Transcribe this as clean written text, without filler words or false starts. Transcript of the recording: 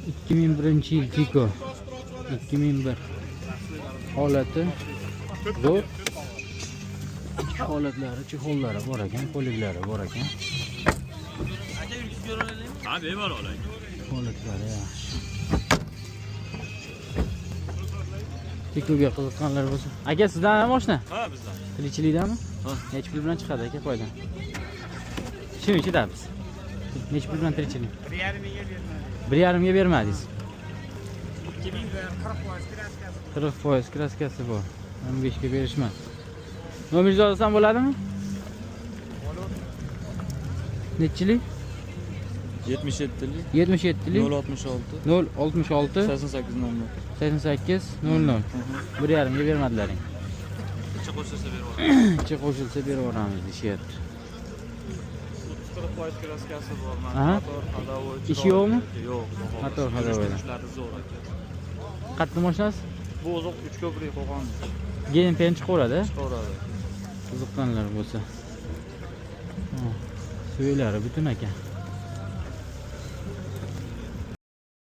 2001 yil Tiko. 2001. Holati zo'r. Ichki holatlari, чехол lari bor ekan, полик lari bor ekan. Ha, bemalol aka. Holatlari yaxshi. Tikoga qiziqqanlar bo'lsa. Aka, sizdan ham mashina? Ha, bizdan. Tirikchilikdami? Ha. Necha pul bilan chiqadi aka foydan? Shuni ichidamiz. Necha pul bilan tirikchilik? 1,5 mingga bermadi. 1,5 ga bermadingiz. 2001, 40% краска si. 40% краска si bor. 15 ga berishmas. Nomeringizni olsam bo'ladimi? Nechilik? 77lik 77lik 066 066 88 00. 88 00. 1,5 ga bermadilaring. Ichi qo'shilsa berib yuboramiz. Ichi qo'shilsa berib yuboramiz deyishyapti. 30-40% краска si bor. Aha. Motor ходовой. Ishi yo'qmi? Yo'q. Motor ходовой. Yurishlar zo'r aka. Qattiq mashinasi? Bu o'zi 3 ko'prik qo'ygan. GNPni chiqaveradi. Chiqaveradi. Qiziqqanlar bo'lsa. Suvilari butun ekan.